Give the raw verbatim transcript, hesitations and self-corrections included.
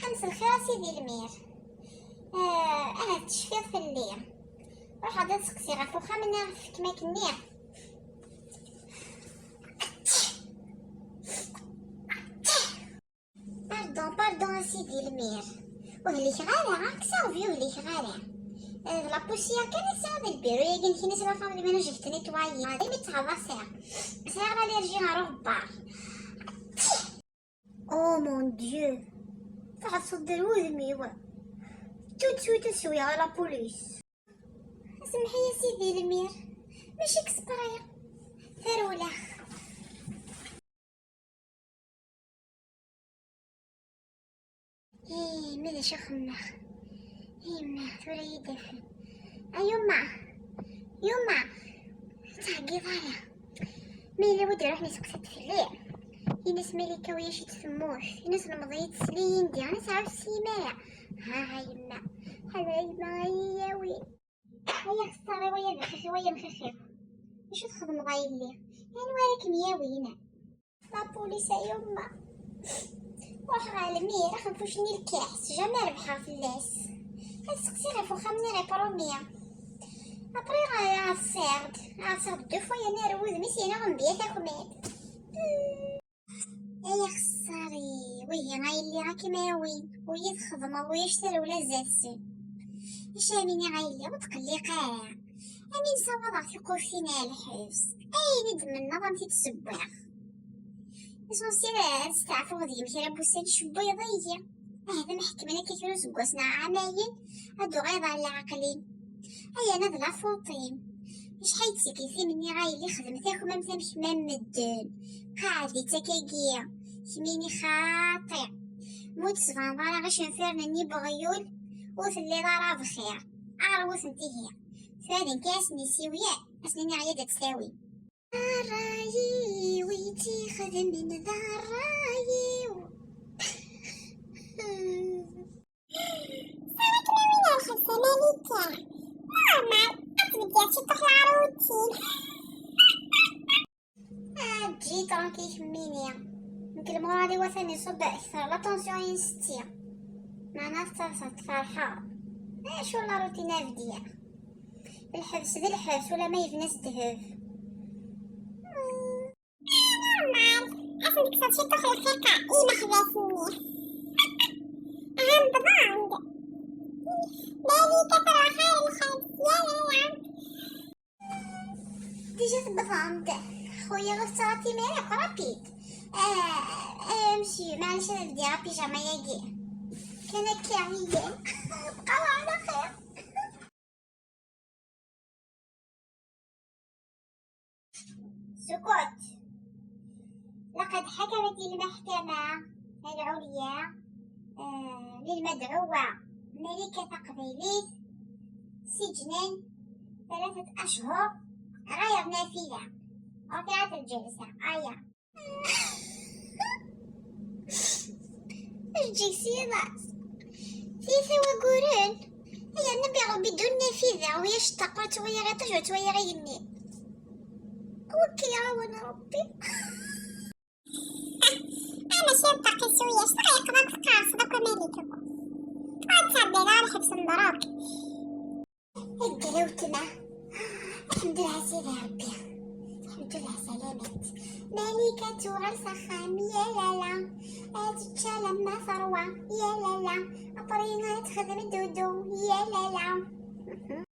Am s lxir a Sidi Lmir. Ah, ahat tecfiḍ fell-i. Ruḥ ad tseqsi ɣef uxxam-nni ɣef tfekma-k-nni. Pardon, pardon a Sidi Lmir. Ur hlikeɣ ara, kkseɣ ur hlikeɣ ara. Eh, d la poussière kan i tesɛiḍ di lbiru-yagi-inek, ini-as la femme de ménage nettoyer. Daymi ttɛeḍḍaseɣ. Sɛiɣ l'allergie ɣer uɣebbar. Oh mon Dieu! Tɛeṣṣeḍ-d ar wudem-iw. Tout de suite ad swiɣ à la police. Semmeḥ-iyi a Sidi Lmir, mačči exprès. Tarewla. Ih, ma d acu xemmeɣ. Yemma, tura iyi-d-afen. A yemma! Yemma! Ur ttɛeggiḍ ara. Ma yella wid iruḥen iseqsa-d fell-i, ini-as Malika ulac-itt temmut. Ini-as lemdeɣ-itt sliyin diɣ, ini-as ɛuss simaya. Ha, ha yemma. Ḥader a yemma, ay iyi-yawin. Ay axeṣṣar-iw, ay abexxix-iw, ay amxix-iw. Acu txedmeḍ a yelli? Anwa ara kem-yawin? La police a yemma. Ruḥeɣ ɣer Lmir, axenfuc-nni lkiḥ, jamais rebḥeɣ fell-as. Ad seqsiɣ ɣef uxxam-nni les premiers. Après, ɛeṣṣiɣ-d, ɛeṣṣiɣ-d deux fois yerna ar wudem-is yenɣen-d yat akmad. Ay axeṣṣar-iw, ihi a yelli ad kem-awin, u yi-txedmeḍ ulac tarewla zdat-sen. Acu ara m-iniɣ a yelli, ur tqelliq ara. Amin ssawaḍeɣ tiquftin ar lḥebs, ayen i d-mennaḍ a m-t-id-ssewwiɣ. L'essentiel ad steɛfuɣ deg-m kra n wussan, tcewwiḍ-iyi. Ahat ad m-ḥekmen akka kra useggas neɣ ɛamayen, ad d-uɣaleɣ ɣer leɛqel-im. Aya d la faute-im. Acḥal d tikkelt i m-nniɣ a yelli xdem takmamt am kemm am medden. Qeɛd-itt akkagi. Kemmini xaṭi. Ma ur d-tebɛeḍ ara icenfiren-nni n weɣyul, ur telliḍ ara bxir. Ɛreḍ-itent ihi. Tura d nekk i asen-isiwlen, ad sen-iniɣ yad ad tt-tawim. D ṛṛay-iw i tt-ixedmen, d ṛṛay-iw. Sawa kem-awin ar lḥebs a Malika. Normal, ad tbeddiḍ ciṭuḥ la routine. Eǧǧ-iyi tranquille kemmini. Nekk lmural-iw atan iṣubb kter, la tension-in setti. Meɛna tettaḍsa-d ferḥeɣ. Acu la routine a bdiya? Lḥebs d lḥebs, ulamma yebna s ddheb. Normal, ad sen-tekkseḍ ciṭuḥ lxiqa i yimeḥbas-nni. Aha, newweḍ-d. Malika truḥ ar lḥebs, ya lala. Déjà tewweḍ-d. Xuya ur tettɣatim ara, rapide. Ah, ah, monsieur, maɛlic ad bdiɣ apijama-yagi. Kan akka, iya. Bqaw ɛla xir. سكوت. لقد حكمت المحكمة العليا، آه، للمدعوة ملكة تقبيليث سجنا ثلاثة أشهر غير نافذة. رفعت الجلسة. آية. Eǧǧ-it sya. Tiyita waguren. Ay Nnbi Ṛebbi, ddunit nafida, ur yi-ceṭṭaq, ur ttwaliɣ iṭij, ur ttwaliɣ igenni. Wekkel iɛawen Ṛebbi. Ama s iṭṭaq isuyac, dɣa yeqḍa-d tqerṣeḍ akk a Malik akk. Ur ttɛeddi ara lḥebs n Meṛṛuk. Aggrawt-nneɣ. Lḥemdullah a Sidi Ṛebbi. Lḥemdullah, salamat. Malika tuɣal s axxam, ya lala. Ad tečč alamma terwa, ya lala. Après ad texdem ddudu, ya lala.